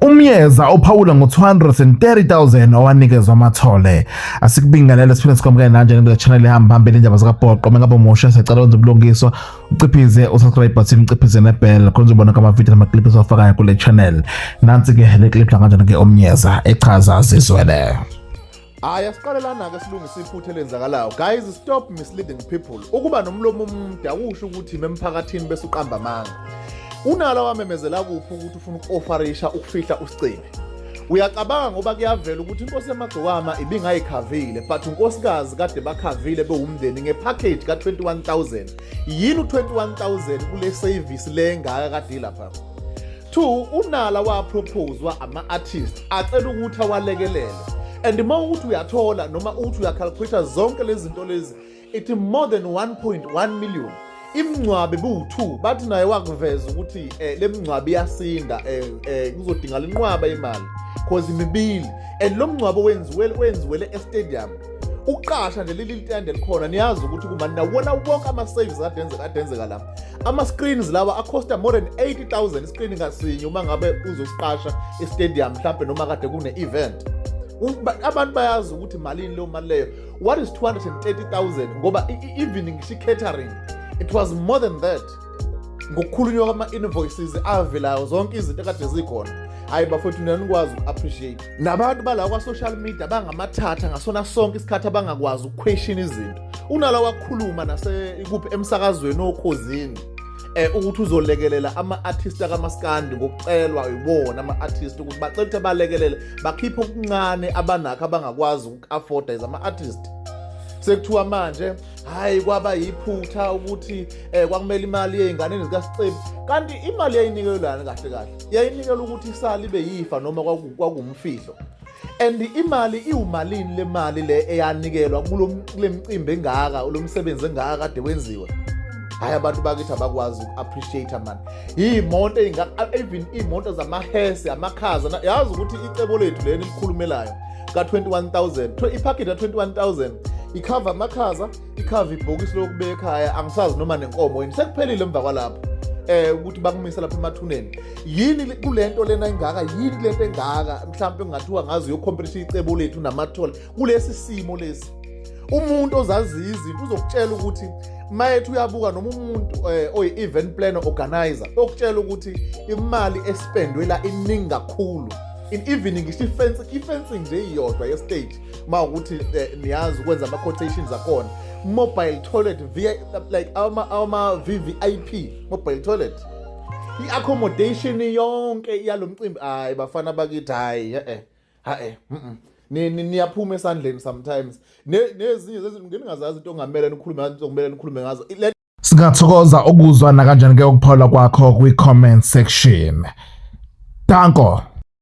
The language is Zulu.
Umyeza uphawula ngo-230,000 owanikezwa amathole. Asikubingelele siphinde sikwamukele nanjani kule channel ehamba phambili indaba zikabhoqo. Uma ngabe umusha siyacela wenze ubulungiswa uciphize usubscribe button uciphize nebell khona uzobona ama-video nama-clip esiwafakayo kule channel. Nansi-ke le clip la kanjani-ke umyeza echaza zizwele. Hayi asiqale lana-ke silungise iphutha elenzakalayo. Guys, stop misleading people. Ukuba nomlomo omude akusho ukuthi ime emphakathini bese uqamba amanga. Unala wamemezela kuphi ukuthi ufuna uku-ofarisha ukufihla uSicebi? Uyacabanga ngoba kuyavela ukuthi inkosi yamagcokama ibingayikhavile but unkosikazi kade bakhavile bewumndeni ngepackage ka-21000. Yini u-21000 kule service le ngaka kade ilapha? Two, uNala waproposwa ama-artist acela ukuthi awalekelele and uma ukuthi uyathola noma uthi uyacalculate zonke lezi zinto lezi ithi more than 1.1 million. Imingcwabo ibiwu-2, bathi naye wakuveza ukuthi le mingcwabo iyasinda, kuzodingala inqwaba imali cause imibili and lo mngcwabo wenziwele estadium. Ukuqasha nje leli litende elikhona, niyazi ukuthi kumani nawona wonke ama-saves kade enzeka la. Ama-screens lawa acosta more than 80,000 iscreen ngasinye uma ngabe uzosiqasha estadium mhlampe noma kade kune-event. Abantu bayazi ukuthi malini leyo mali leyo. What is 230,000? Ngoba even ngisho i-catering, it was more than that ngokukhulunywa kwama-invoices avelayo, zonke izinto ekade zikhona. Hhayi bafowethu, nina nikwazi uku-appreciate nabantu bala kwa-social media bangamathatha ngasona sonke isikhathi abangakwazi ukuquestion izinto. Unala wakhuluma nase kuphi emsakazweni okhozini ukuthi uzolekelela ama-artist akamaskandi ngokucelwa iwona ama-artist ukuthi bacela ukuthi abalekelele bakhiphe okuncane abanakho abangakwazi uku-afforda as ama-artist. Sekuthiwa manje hayi kwaba yiphutha ukuthi kwakumele imali yey'nganeni zikaSicebi, kanti imali yayinikelelani kahle kahle? Yayinikelwa ukuthi isale ibe yifa noma kwakuwumfihlo? And imali iwumalini le mali le eyanikelwa kule mcimbi engaka, lo msebenzi engaka kade wenziwe? Hhayi, abantu bakithi abakwazi uku-appreciate man. Iy'moto ey'ngaka, even iy'moto zamahese, amakhaza, yazi ukuthi icebo lethu leni likhulumelayo ka-21,000, ipackage ka-21,000 ikhava amakhaza, ikhava ibhokisi lokubeka ekhaya, angisazi noma nenkomo yini. Sekuphelile emva kwalapho ukuthi bakumise lapha emathuneni. Yini kulento lena engaka? Yini kulento engaka mhlawumbe kungathiwa ngazo yocompetition icebo lethu namathole kulesi simo lesi? Umuntu ozaziyo izinto uzokutshela ukuthi mayethi uyabuka, noma umuntu oyi-event planner, organizer, okutshela ukuthi imali espendwe la iningi kakhulu. In even ngisho i-fencing nje iyodwa ye-stage, uma ukuthi niyazi ukwenza ama-quotations akhona, mobile toilet via like ama VVIP mobile toilet, i-accommodation yonke yalo mcimbi. Hayi bafana bakithi, hayi hayi, niyaphuma esandleni sometimes. Nezinye zezinto ngingazazi into ongamele nikhulume ngazo, okumele nikhulume ngazo. Singathokoza ukuzwa nakanjani ke ukuphawula kwakho kwi-comment section. Danko.